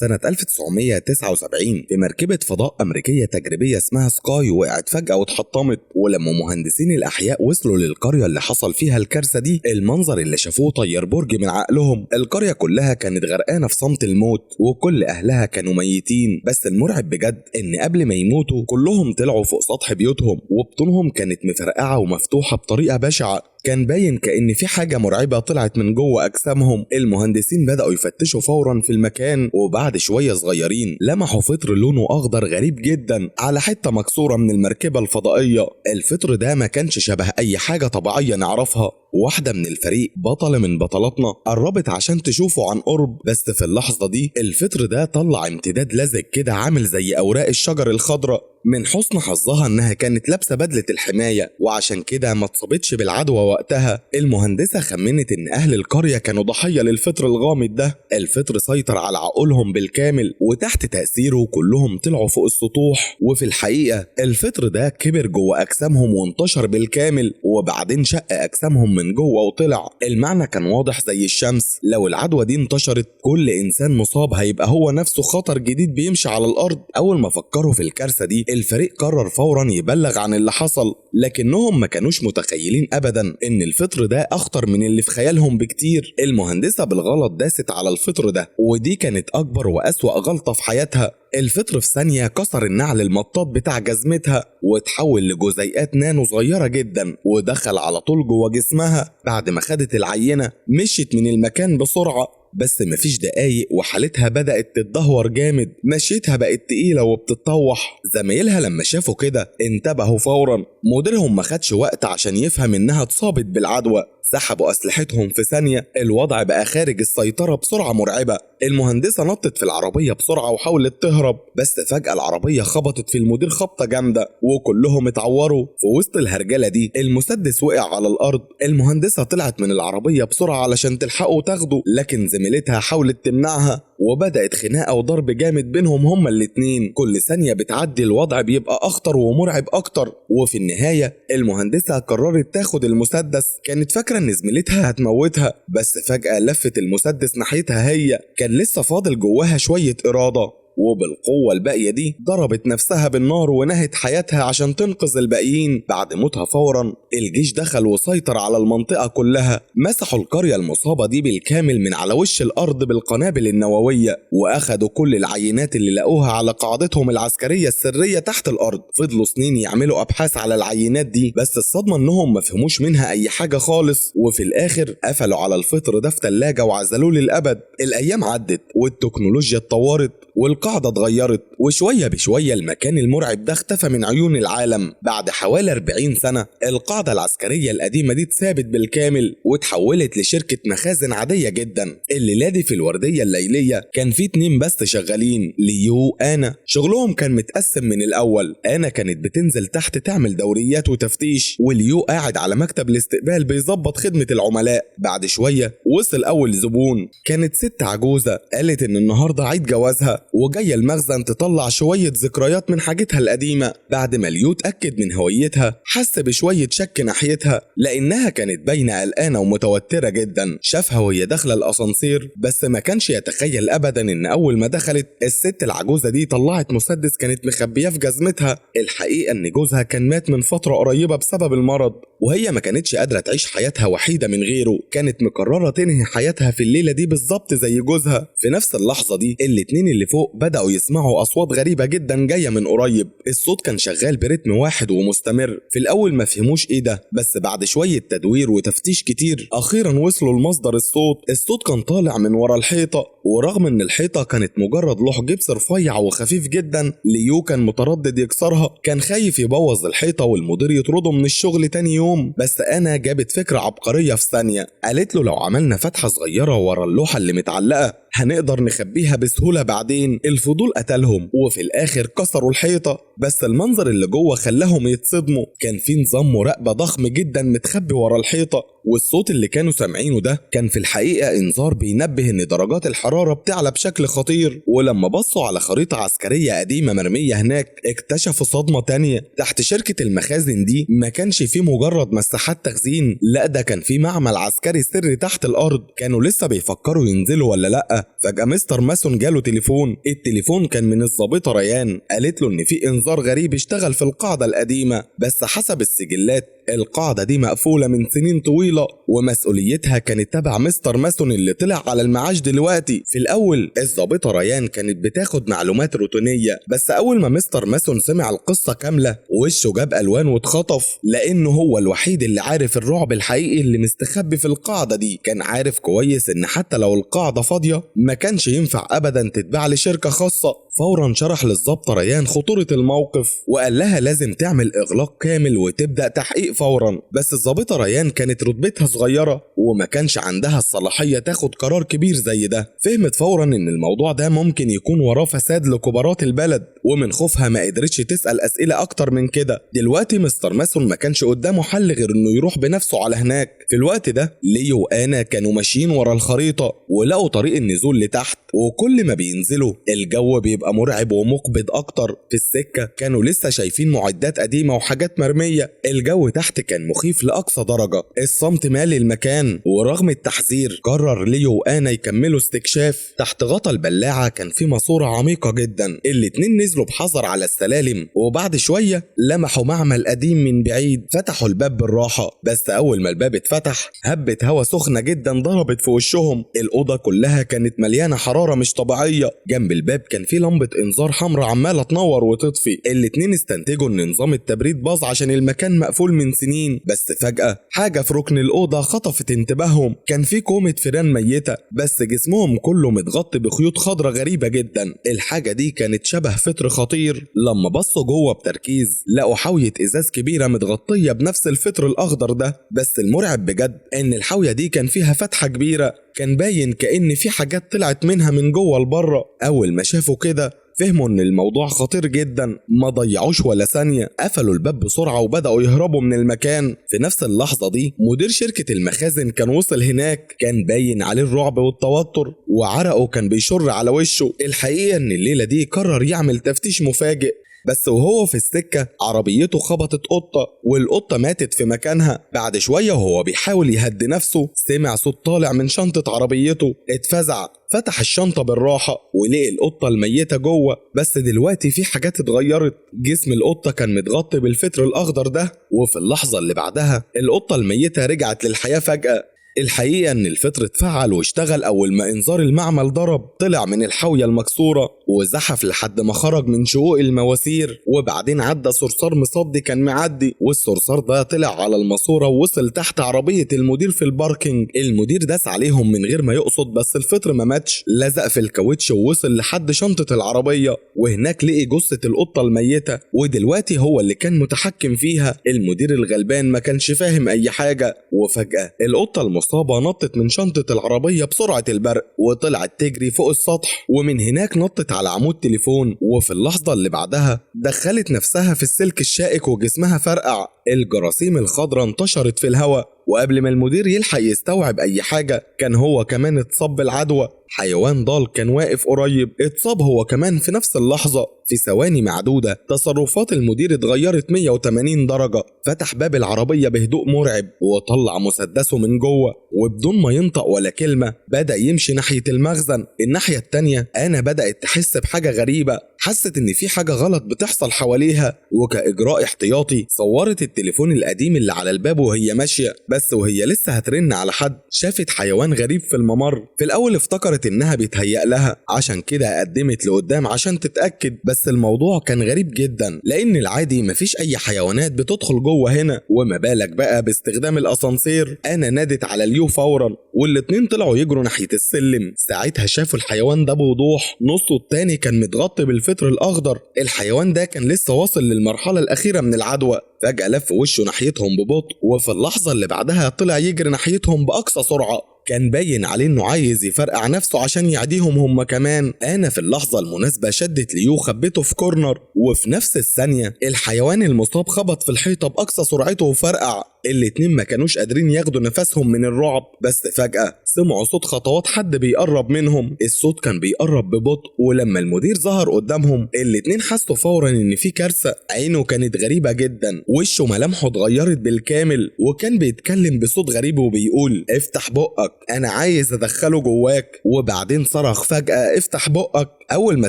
سنة 1979 في مركبة فضاء أمريكية تجريبية اسمها سكاي وقعت فجأة واتحطمت. ولما مهندسين الأحياء وصلوا للقرية اللي حصل فيها الكارثة دي، المنظر اللي شافوه طير برج من عقلهم. القرية كلها كانت غرقانة في صمت الموت وكل أهلها كانوا ميتين. بس المرعب بجد إن قبل ما يموتوا كلهم طلعوا فوق سطح بيوتهم وبطونهم كانت مفرقعة ومفتوحة بطريقة بشعة، كان باين كأن في حاجة مرعبة طلعت من جوه أجسامهم. المهندسين بدأوا يفتشوا فورا في المكان، وبعد شوية صغيرين لمحوا فطر لونه أخضر غريب جدا على حتة مكسورة من المركبة الفضائية. الفطر ده ما كانش شبه أي حاجة طبيعية نعرفها. واحدة من الفريق بطلة من بطلاتنا قربت عشان تشوفه عن قرب، بس في اللحظة دي الفطر ده طلع امتداد لزج كده عامل زي أوراق الشجر الخضراء. من حسن حظها انها كانت لابسه بدله الحماية وعشان كده ما اتصابتش بالعدوى وقتها. المهندسه خمنت ان اهل القرية كانوا ضحية للفطر الغامض ده. الفطر سيطر على عقولهم بالكامل وتحت تاثيره كلهم طلعوا فوق السطوح، وفي الحقيقة الفطر ده كبر جوه اجسامهم وانتشر بالكامل، وبعدين شق اجسامهم من جوه وطلع. المعنى كان واضح زي الشمس، لو العدوى دي انتشرت كل انسان مصاب هيبقى هو نفسه خطر جديد بيمشي على الارض. اول ما فكروا في الكارثة دي الفريق قرر فورا يبلغ عن اللي حصل، لكنهم ما كانوش متخيلين ابدا ان الفطر ده اخطر من اللي في خيالهم بكتير. المهندسة بالغلط داست على الفطر ده، ودي كانت اكبر واسوأ غلطة في حياتها. الفطر في ثانية كسر النعل المطاط بتاع جزمتها وتحول لجزيئات نانو صغيرة جدا ودخل على طول جوه جسمها. بعد ما خدت العينة مشيت من المكان بسرعة، بس مفيش دقايق وحالتها بدأت تتدهور جامد، مشيتها بقت تقيلة وبتتطوح. زمايلها لما شافوا كده انتبهوا فورا. مديرهم ما خدش وقت عشان يفهم انها اتصابت بالعدوى، سحبوا أسلحتهم في ثانية. الوضع بقى خارج السيطرة بسرعة مرعبة. المهندسة نطت في العربية بسرعة وحاولت تهرب، بس فجأة العربية خبطت في المدير خبطة جامدة وكلهم اتعوروا. في وسط الهرجلة دي المسدس وقع على الأرض. المهندسة طلعت من العربية بسرعة علشان تلحقه وتاخده، لكن زميلتها حاولت تمنعها وبدأت خناقة وضرب جامد بينهم هما الاتنين. كل ثانية بتعدي الوضع بيبقى أخطر ومرعب أكتر. وفي النهاية المهندسة قررت تاخد المسدس، كانت فاكرة إن زميلتها هتموتها، بس فجأة لفت المسدس ناحيتها هي. كان لسه فاضل جواها شوية إرادة، وبالقوة الباقية دي ضربت نفسها بالنار ونهت حياتها عشان تنقذ الباقيين. بعد موتها فورا الجيش دخل وسيطر على المنطقة كلها، مسحوا القرية المصابة دي بالكامل من على وش الأرض بالقنابل النووية، وأخدوا كل العينات اللي لقوها على قاعدتهم العسكرية السرية تحت الأرض. فضلوا سنين يعملوا أبحاث على العينات دي، بس الصدمة إنهم ما فهموش منها أي حاجة خالص. وفي الآخر قفلوا على الفطر ده في تلاجة وعزلوه للأبد. الأيام عدت والتكنولوجيا اتطورت والقاعدة اتغيرت، وشوية بشوية المكان المرعب ده اختفى من عيون العالم. بعد حوالي 40 سنة القاعدة العسكرية القديمة دي اتثابت بالكامل وتحولت لشركة مخازن عادية جدا. الليلة دي في الوردية الليلية كان في 2 بس شغالين، ليو وآنا. شغلهم كان متقسم من الأول، آنا كانت بتنزل تحت تعمل دوريات وتفتيش، وليو قاعد على مكتب الاستقبال بيظبط خدمة العملاء. بعد شوية وصل أول زبون، كانت ست عجوزة قالت إن النهاردة عيد جوازها وجاية المخزن تطلع شوية ذكريات من حاجتها القديمة. بعد ما ليو اتأكد من هويتها حس بشوية شك ناحيتها، لأنها كانت باينة قلقانة ومتوترة جدا. شافها وهي داخلة الأسانسير، بس ما كانش يتخيل أبدا إن أول ما دخلت الست العجوزة دي طلعت مسدس كانت مخبياه في جزمتها. الحقيقة إن جوزها كان مات من فترة قريبة بسبب المرض، وهي ما كانتش قادرة تعيش حياتها وحيدة من غيره. كانت مقررة تنهي حياتها في الليلة دي بالظبط زي جوزها. في نفس اللحظة دي الاتنين اللي فوق بدأوا يسمعوا أصوات غريبة جدا جاية من قريب. الصوت كان شغال برتم واحد ومستمر. في الأول ما فهموش إيه ده، بس بعد شوية تدوير وتفتيش كتير أخيرا وصلوا لمصدر الصوت. الصوت كان طالع من ورا الحيطة، ورغم إن الحيطة كانت مجرد لوح جبس رفيع وخفيف جدا، ليو كان متردد يكسرها، كان خايف يبوظ الحيطة والمدير يطرده من الشغل تاني يوم. بس أنا جابت فكرة عبقرية في ثانية، قالت له لو عملنا فتحة صغيرة ورا اللوحة اللي متعلقة هنقدر نخبيها بسهولة بعدين. الفضول قتلهم وفي الآخر كسروا الحيطة، بس المنظر اللي جوه خلاهم يتصدموا. كان في نظام مراقبة ضخم جدا متخبي ورا الحيطة. والصوت اللي كانوا سامعينه ده كان في الحقيقة انذار بينبه ان درجات الحرارة بتعلى بشكل خطير. ولما بصوا على خريطة عسكرية قديمة مرمية هناك اكتشفوا صدمة تانية. تحت شركة المخازن دي ما كانش فيه مجرد مساحات تخزين، لا ده كان فيه معمل عسكري سري تحت الارض. كانوا لسه بيفكروا ينزلوا ولا لا، فجأة مستر ماسون جاله تليفون. التليفون كان من الضابطة ريان، قالت له ان في انذار غريب اشتغل في القاعدة القديمة، بس حسب السجلات القاعدة دي مقفولة من سنين طويلة ومسؤوليتها كانت تبع مستر ماسون اللي طلع على المعاش دلوقتي. في الأول الضابطة ريان كانت بتاخد معلومات روتينية، بس أول ما مستر ماسون سمع القصة كاملة وشه جاب ألوان واتخطف، لأنه هو الوحيد اللي عارف الرعب الحقيقي اللي مستخبي في القاعدة دي. كان عارف كويس إن حتى لو القاعدة فاضية ما كانش ينفع أبدا تتباع لشركة خاصة. فورا شرح للضابطة ريان خطورة الموقف وقال لها لازم تعمل إغلاق كامل وتبدأ تحقيق فورا. بس الضابطة ريان كانت رتبتها صغيرة وما كانش عندها الصلاحية تاخد قرار كبير زي ده. فهمت فورا ان الموضوع ده ممكن يكون وراه فساد لكبارات البلد، ومن خوفها ما قدرتش تسأل أسئلة أكتر من كده. دلوقتي مستر ماسون ما كانش قدامه حل غير انه يروح بنفسه على هناك. في الوقت ده ليو وآنا كانوا ماشيين ورا الخريطة ولقوا طريق النزول لتحت، وكل ما بينزلوا الجو بيبقى مرعب ومقبض أكتر. في السكة كانوا لسه شايفين معدات قديمة وحاجات مرمية. الجو تحت كان مخيف لأقصى درجة، الصمت مالي المكان، ورغم التحذير قرر ليو وآنا يكملوا استكشاف. تحت غطا البلاعة كان في ماسورة عميقة جدا. الاتنين نزلوا بحذر على السلالم، وبعد شوية لمحوا معمل قديم من بعيد. فتحوا الباب بالراحة، بس أول ما الباب اتفتح هبت هوا سخنة جدا ضربت في وشهم. الأوضة كلها كانت مليانة حرارة مش طبيعية. جنب الباب كان في لمبة إنذار حمراء عمالة تنور وتطفي. الاتنين استنتجوا إن نظام التبريد باظ عشان المكان مقفول من سنين. بس فجأة حاجة في ركن الأوضة خطفت انتباههم. كان في كومة فيران ميتة، بس جسمهم كله متغطي بخيوط خضرة غريبة جدا. الحاجة دي كانت شبه فطر خطير. لما بصوا جوه بتركيز لقوا حاوية إزاز كبيرة متغطية بنفس الفطر الأخضر ده. بس المرعب بجد إن الحاوية دي كان فيها فتحة كبيرة، كان باين كأن في حاجات طلعت منها من جوه لبره. أول ما شافوا كده فهموا ان الموضوع خطير جدا، ما ضيعوش ولا ثانية، قفلوا الباب بسرعة وبدأوا يهربوا من المكان. في نفس اللحظة دي مدير شركة المخازن كان وصل هناك، كان باين عليه الرعب والتوتر وعرقه كان بيشر على وشه. الحقيقة ان الليلة دي قرر يعمل تفتيش مفاجئ، بس وهو في السكة عربيته خبطت قطة والقطة ماتت في مكانها. بعد شوية وهو بيحاول يهدي نفسه سمع صوت طالع من شنطة عربيته، اتفزع، فتح الشنطة بالراحة ولقي القطة الميتة جوه. بس دلوقتي في حاجات اتغيرت، جسم القطة كان متغطي بالفطر الأخضر ده، وفي اللحظة اللي بعدها القطة الميتة رجعت للحياة فجأة. الحقيقة ان الفطر اتفعل واشتغل اول ما انذار المعمل ضرب. طلع من الحاوية المكسورة وزحف لحد ما خرج من شقوق المواسير، وبعدين عدى صرصار مصدي كان معدي، والصرصار ده طلع على الماسورة ووصل تحت عربية المدير في ال parking. المدير داس عليهم من غير ما يقصد، بس الفطر ما ماتش، لزق في الكاوتش ووصل لحد شنطة العربية، وهناك لقي جثة القطة الميتة، ودلوقتي هو اللي كان متحكم فيها. المدير الغلبان ما كانش فاهم اي حاجة، وفجأة القطة المصابة نطت من شنطة العربية بسرعة البرق وطلعت تجري فوق السطح، ومن هناك نطت على عمود تليفون، وفي اللحظة اللي بعدها دخلت نفسها في السلك الشائك وجسمها فرقع. الجراثيم الخضراء انتشرت في الهواء، وقبل ما المدير يلحق يستوعب أي حاجة كان هو كمان اتصاب بالعدوى. حيوان ضال كان واقف قريب اتصاب هو كمان في نفس اللحظة. في ثواني معدودة تصرفات المدير اتغيرت 180 درجة. فتح باب العربية بهدوء مرعب وطلع مسدسه من جوه، وبدون ما ينطق ولا كلمة بدأ يمشي ناحية المخزن. الناحية التانية أنا بدأت تحس بحاجة غريبة، حست إن في حاجة غلط بتحصل حواليها، وكإجراء احتياطي صورت التليفون القديم اللي على الباب وهي ماشية. بس وهي لسه هترن على حد شافت حيوان غريب في الممر. في الأول افتكرت إنها بيتهيأ لها، عشان كده قدمت لقدام عشان تتأكد، بس الموضوع كان غريب جدا لأن العادي مفيش أي حيوانات بتدخل جوه هنا، وما بالك بقى باستخدام الأسانسير. أنا نادت على ليو فورا والاتنين طلعوا يجروا ناحية السلم. ساعتها شافوا الحيوان ده بوضوح، نصه التاني كان متغطي بالفطر الأخضر. الحيوان ده كان لسه واصل للمرحلة الأخيرة من العدوى. فجأة لف وشه ناحيتهم ببطء، وفي اللحظة اللي بعدها طلع يجري ناحيتهم بأقصى سرعة. كان باين عليه انه عايز يفرقع نفسه عشان يعديهم هم كمان. انا في اللحظة المناسبة شدت ليو خبته في corner، وفي نفس الثانية الحيوان المصاب خبط في الحيطة بأقصى سرعته وفرقع. الاتنين ما كانوش قادرين ياخدوا نفسهم من الرعب. بس فجأة سمعوا صوت خطوات حد بيقرب منهم. الصوت كان بيقرب ببطء، ولما المدير ظهر قدامهم الاتنين حسوا فورا ان في كارثة. عينه كانت غريبة جدا، وشه ملامحه اتغيرت بالكامل، وكان بيتكلم بصوت غريب وبيقول افتح بقك، انا عايز ادخله جواك. وبعدين صرخ فجأة افتح بقك. اول ما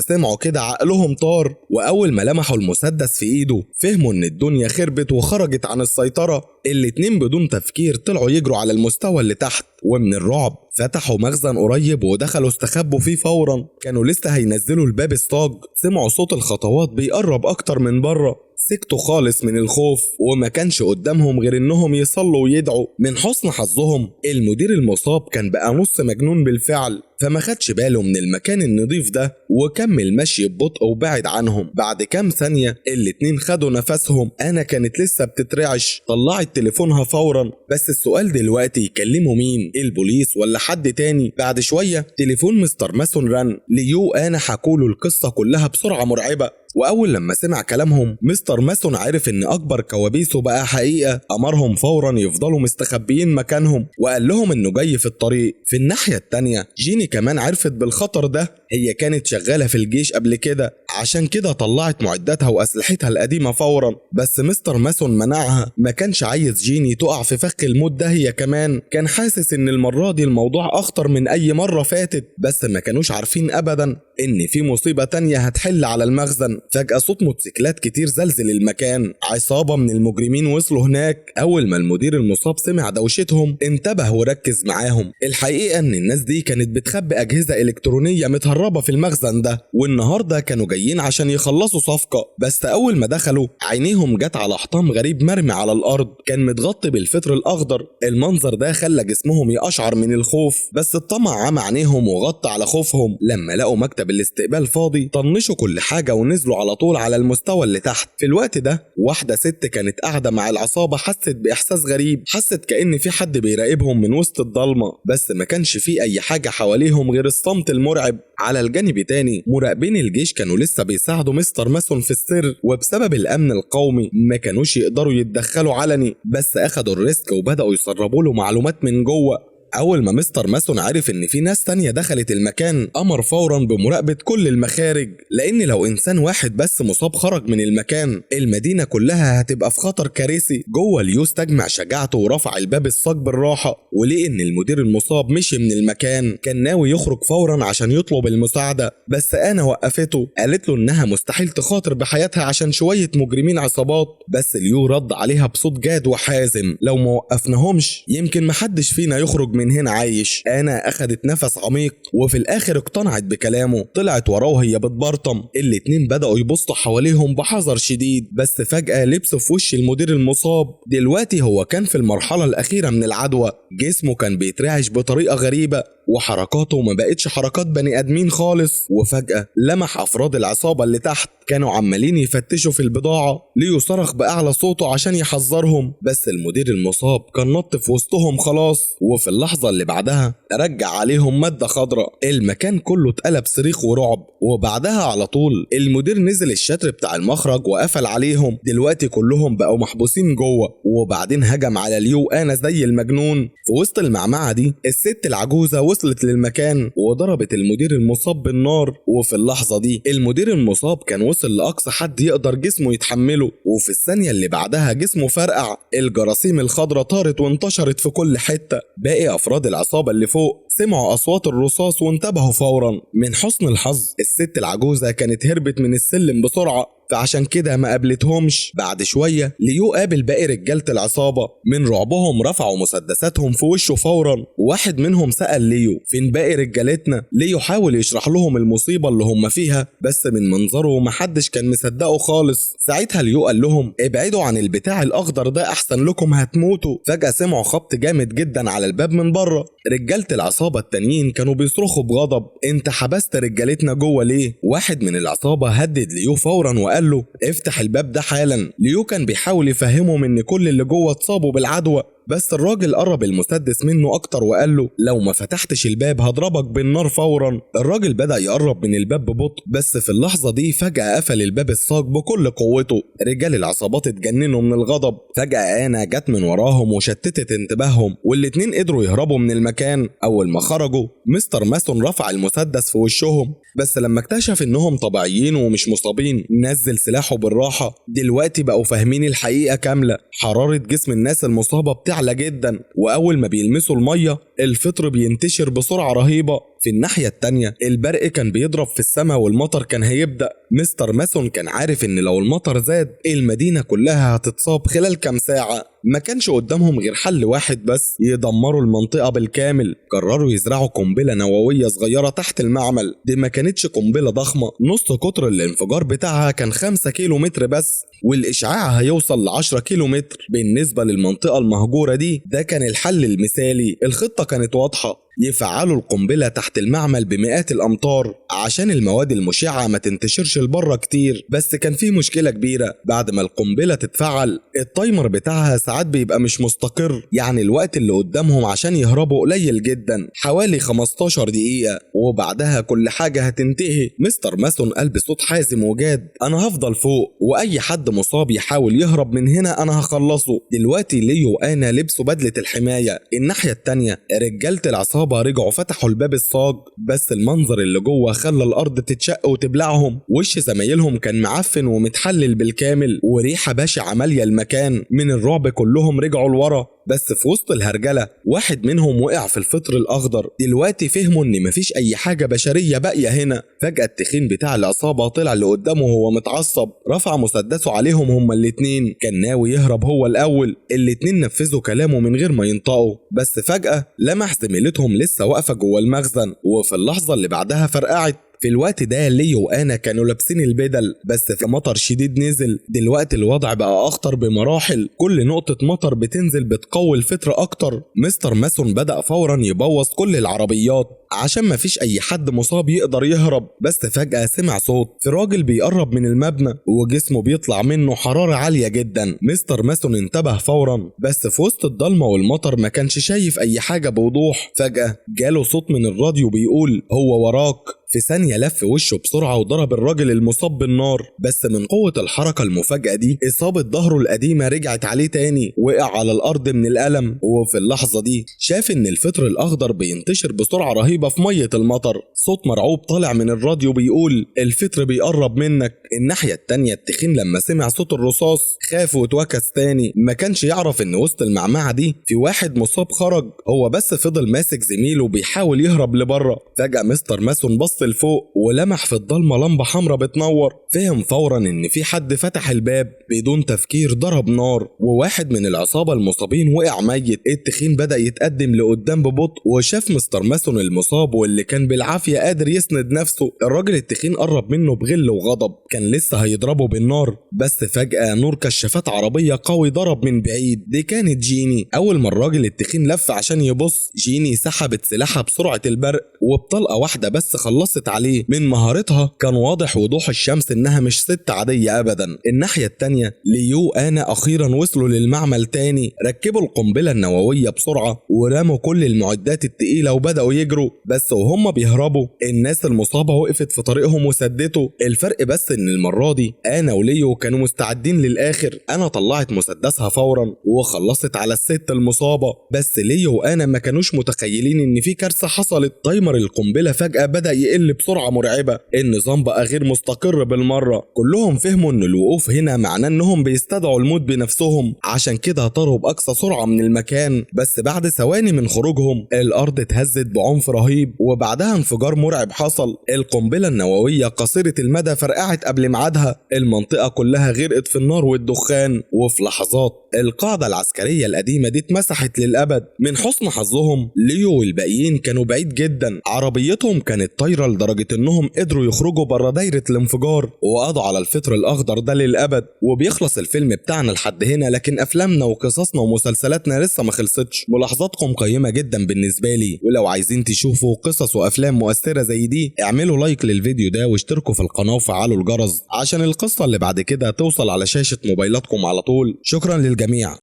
سمعوا كده عقلهم طار، واول ما لمحوا المسدس في ايده فهموا ان الدنيا خربت وخرجت عن السيطرة. الاتنين بدون تفكير طلعوا يجروا على المستوى اللي تحت، ومن الرعب فتحوا مخزن قريب ودخلوا استخبوا فيه فورا. كانوا لسه هينزلوا الباب الصاج، سمعوا صوت الخطوات بيقرب اكتر من بره. سكتوا خالص من الخوف، وما كانش قدامهم غير انهم يصلوا ويدعوا. من حسن حظهم المدير المصاب كان بقى نص مجنون بالفعل، فما خدش باله من المكان النظيف ده وكمل مشي ببطء وبعد عنهم. بعد كام ثانية الاتنين خدوا نفسهم. انا كانت لسه بتترعش، طلعت تليفونها فورا. بس السؤال دلوقتي يكلموا مين، البوليس ولا حد تاني؟ بعد شوية تليفون مستر ماسون رن. ليو انا حكوله القصة كلها بسرعة مرعبة، واول لما سمع كلامهم مستر ماسون عرف ان اكبر كوابيسه بقى حقيقة. امرهم فورا يفضلوا مستخبيين مكانهم، وقال لهم انه جاي في الطريق. في الناحية التانية جيني كمان عرفت بالخطر ده، هي كانت شغالة في الجيش قبل كده، عشان كده طلعت معداتها واسلحتها القديمة فورا. بس مستر ماسون منعها، ما كانش عايز جيني تقع في فخ الموت ده. هي كمان كان حاسس ان المرة دي الموضوع اخطر من اي مرة فاتت، بس ما كانوش عارفين ابدا ان في مصيبة تانية هتحل على المخزن. فجأة صوت موتوسيكلات كتير زلزل المكان، عصابة من المجرمين وصلوا هناك. أول ما المدير المصاب سمع دوشتهم انتبه وركز معاهم. الحقيقة إن الناس دي كانت بتخبي أجهزة إلكترونية متهربة في المخزن ده، والنهاردة كانوا جايين عشان يخلصوا صفقة. بس أول ما دخلوا عينيهم جت على حطام غريب مرمي على الأرض، كان متغطي بالفطر الأخضر. المنظر ده خلى جسمهم يقشعر من الخوف، بس الطمع عمى عينيهم وغطى على خوفهم. لما لقوا مكتب الاستقبال فاضي طنشوا كل حاجة ونزلوا على طول على المستوى اللي تحت. في الوقت ده واحدة ست كانت قاعدة مع العصابة، حست بإحساس غريب، حست كأن في حد بيراقبهم من وسط الضلمة، بس ما كانش في أي حاجة حواليهم غير الصمت المرعب. على الجانب تاني مراقبين الجيش كانوا لسه بيساعدوا مستر ماسون في السر، وبسبب الأمن القومي ما كانوش يقدروا يتدخلوا علني، بس أخدوا ال risk وبدأوا يسربوا له معلومات من جوه. أول ما مستر ماسون عرف إن في ناس تانية دخلت المكان أمر فورا بمراقبة كل المخارج، لأن لو إنسان واحد بس مصاب خرج من المكان المدينة كلها هتبقى في خطر كارثي. جوه ليو استجمع شجاعته ورفع الباب الصاج بالراحة، وليه إن المدير المصاب مشي من المكان. كان ناوي يخرج فورا عشان يطلب المساعدة، بس أنا وقفته، قالت له إنها مستحيل تخاطر بحياتها عشان شوية مجرمين عصابات. بس ليو رد عليها بصوت جاد وحازم، لو ما وقفناهمش يمكن محدش فينا يخرج من هنا عايش. انا اخدت نفس عميق وفي الاخر اقتنعت بكلامه، طلعت وراه وهي بتبرطم. الاتنين بدأوا يبصوا حواليهم بحذر شديد، بس فجأة لبسوا في وش المدير المصاب. دلوقتي هو كان في المرحلة الأخيرة من العدوى، جسمه كان بيترعش بطريقة غريبة وحركاته ما بقتش حركات بني ادمين خالص. وفجأة لمح افراد العصابة اللي تحت كانوا عمالين يفتشوا في البضاعة. ليو صرخ بأعلى صوته عشان يحذرهم، بس المدير المصاب كان نط في وسطهم خلاص. وفي اللحظة اللي بعدها رجع عليهم مادة خضراء، المكان كله اتقلب صريخ ورعب. وبعدها على طول المدير نزل الشتر بتاع المخرج وقفل عليهم. دلوقتي كلهم بقوا محبوسين جوه. وبعدين هجم على ليو انا زي المجنون. في وسط المعمعة دي الست العجوزة وصلت للمكان وضربت المدير المصاب بالنار. وفي اللحظة دي المدير المصاب كان وصل لأقصى حد يقدر جسمه يتحمله، وفي الثانية اللي بعدها جسمه فرقع، الجراثيم الخضراء طارت وانتشرت في كل حتة. باقي أفراد العصابة اللي فوق سمعوا أصوات الرصاص وانتبهوا فورا. من حسن الحظ الست العجوزة كانت هربت من السلم بسرعة، فعشان كده ما قابلتهمش. بعد شوية ليو قابل باقي رجالة العصابة، من رعبهم رفعوا مسدساتهم في وشه فورا. واحد منهم سأل ليو فين باقي رجالتنا؟ ليو حاول يشرح لهم المصيبة اللي هم فيها، بس من منظره محدش كان مصدقه خالص. ساعتها ليو قال لهم ابعدوا عن البتاع الأخضر ده أحسن لكم هتموتوا. فجأة سمعوا خبط جامد جدا على الباب من بره. رجالة العصابة التانيين كانوا بيصرخوا بغضب، انت حبست رجالتنا جوه ليه؟ واحد من العصابة هدد ليو فورا وقال له افتح الباب ده حالا. ليو كان بيحاول يفهمهم ان كل اللي جوه اتصابوا بالعدوى، بس الراجل قرب المسدس منه اكتر وقال له لو ما فتحتش الباب هضربك بالنار فورا. الراجل بدأ يقرب من الباب ببطء، بس في اللحظة دي فجأة قفل الباب الصاج بكل قوته. رجال العصابات اتجننوا من الغضب. فجأة آنا جت من وراهم وشتتت انتباههم، والاتنين قدروا يهربوا من المكان. اول ما خرجوا مستر ماسون رفع المسدس في وشهم، بس لما اكتشف انهم طبيعيين ومش مصابين نزل سلاحه بالراحة. دلوقتي بقوا فاهمين الحقيقة كاملة. حرارة جسم الناس المصابة بتعلى جدا، واول ما بيلمسوا المية الفطر بينتشر بسرعة رهيبة. في الناحية التانية البرق كان بيضرب في السماء والمطر كان هيبدأ. مستر ماسون كان عارف ان لو المطر زاد المدينة كلها هتتصاب خلال كام ساعة. ما كانش قدامهم غير حل واحد بس، يدمروا المنطقة بالكامل. قرروا يزرعوا قنبلة نووية صغيرة تحت المعمل. دي ما كانتش قنبلة ضخمة، نص قطر الانفجار بتاعها كان 5 كيلو متر بس، والإشعاع هيوصل ل10 كيلو متر. بالنسبة للمنطقة المهجورة دي ده كان الحل المثالي. الخطة كانت واضحة، يفعلوا القنبلة تحت المعمل بمئات الأمتار عشان المواد المشعة ما تنتشرش لبره كتير. بس كان في مشكلة كبيرة، بعد ما القنبلة تتفعل ال timer بتاعها ساعات بيبقى مش مستقر، يعني الوقت اللي قدامهم عشان يهربوا قليل جدا، حوالي 15 دقيقة، وبعدها كل حاجة هتنتهي. مستر ماسون قال بصوت حازم وجاد أنا هفضل فوق، وأي حد مصاب يحاول يهرب من هنا أنا هخلصه. دلوقتي ليو وأنا لبسوا بدلة الحماية. الناحية التانية رجالة العصابة رجعوا فتحوا الباب الصاج، بس المنظر اللي جوه خلى الارض تتشق وتبلعهم. وش زمايلهم كان معفن ومتحلل بالكامل، وريحه بشعة ماليه المكان. من الرعب كلهم رجعوا لورا، بس في وسط الهرجله واحد منهم وقع في الفطر الاخضر. دلوقتي فهموا ان مفيش اي حاجة بشرية باقية هنا. فجاة التخين بتاع العصابة طلع لقدامه وهو متعصب، رفع مسدسه عليهم هما الاتنين. كان ناوي يهرب هو الاول. الاتنين نفذوا كلامه من غير ما ينطقوا، بس فجاة لمح زميلتهم لسه واقفة جوه المخزن، وفي اللحظة اللي بعدها فرقعت. في الوقت ده ليو وانا كانوا لابسين البدل، بس في مطر شديد نزل. دلوقتي الوضع بقى اخطر بمراحل، كل نقطة مطر بتنزل بتقوي الفطر اكتر. مستر ماسون بدأ فورا يبوظ كل العربيات عشان مفيش اي حد مصاب يقدر يهرب. بس فجأة سمع صوت في راجل بيقرب من المبنى وجسمه بيطلع منه حرارة عالية جدا. مستر ماسون انتبه فورا، بس في وسط الضلمة والمطر ما كانش شايف اي حاجة بوضوح. فجأة جاله صوت من الراديو بيقول هو وراك. في ثانية لف وشه بسرعة وضرب الراجل المصاب بالنار، بس من قوة الحركة المفاجئة دي إصابة ظهره القديمة رجعت عليه تاني، وقع على الأرض من الألم. وفي اللحظة دي شاف إن الفطر الأخضر بينتشر بسرعة رهيبة في مية المطر. صوت مرعوب طالع من الراديو بيقول الفطر بيقرب منك. الناحية التانية التخين لما سمع صوت الرصاص خاف واتوكس تاني، ما كانش يعرف إن وسط المعمعة دي في واحد مصاب خرج، هو بس فضل ماسك زميله بيحاول يهرب لبره. فجأة مستر ماسون بص لفوق ولمح في الضلمة لمبة حمراء بتنور، فهم فورا ان في حد فتح الباب. بدون تفكير ضرب نار، وواحد من العصابة المصابين وقع ميت. التخين بدأ يتقدم لقدام ببطء وشاف مستر ماسون المصاب واللي كان بالعافية قادر يسند نفسه. الراجل التخين قرب منه بغل وغضب، كان لسه هيضربه بالنار، بس فجأة نور كشافات عربية قوي ضرب من بعيد. دي كانت جيني. اول ما الراجل التخين لف عشان يبص، جيني سحبت سلاحها بسرعة البرق وبطلقة واحدة بس خلصت عليه. من مهارتها كان واضح وضوح الشمس انها مش ست عادية ابدا. الناحية التانية ليو انا اخيرا وصلوا للمعمل تاني، ركبوا القنبلة النووية بسرعة ورموا كل المعدات التقيلة وبدأوا يجروا. بس وهم بيهربوا الناس المصابة وقفت في طريقهم وسدته. الفرق بس ان المرة دي انا وليو كانوا مستعدين للاخر. انا طلعت مسدسها فورا وخلصت على الست المصابة، بس ليو وانا ما كانوش متخيلين ان في كارثة حصلت. timer القنبلة فجأة بدأ يقل بسرعة مرعبة، النظام بقى غير مستقر بالمرة. كلهم فهموا ان الوقوف هنا معناه انهم بيستدعوا الموت بنفسهم، عشان كده طاروا باقصى سرعة من المكان. بس بعد ثواني من خروجهم الارض اتهزت بعنف رهيب، وبعدها انفجار مرعب حصل. القنبلة النووية قصيرة المدى فرقعت قبل ميعادها، المنطقة كلها غرقت في النار والدخان، وفي لحظات القاعدة العسكرية القديمة دي اتمسحت للأبد. من حسن حظهم ليو والباقيين كانوا بعيد جدا، عربيتهم كانت طايرة لدرجة انهم قدروا يخرجوا بره دايرة الانفجار وقضوا على الفطر الأخضر ده للأبد. وبيخلص الفيلم بتاعنا لحد هنا، لكن أفلامنا وقصصنا ومسلسلاتنا لسه ما خلصتش. ملاحظاتكم قيمة جدا بالنسبة لي، ولو عايزين تشوفوا قصص وأفلام مؤثرة زي دي اعملوا لايك للفيديو ده واشتركوا في القناة وفعلوا الجرس عشان القصة اللي بعد كده توصل على شاشة موبايلاتكم على طول. شكرا للجميع.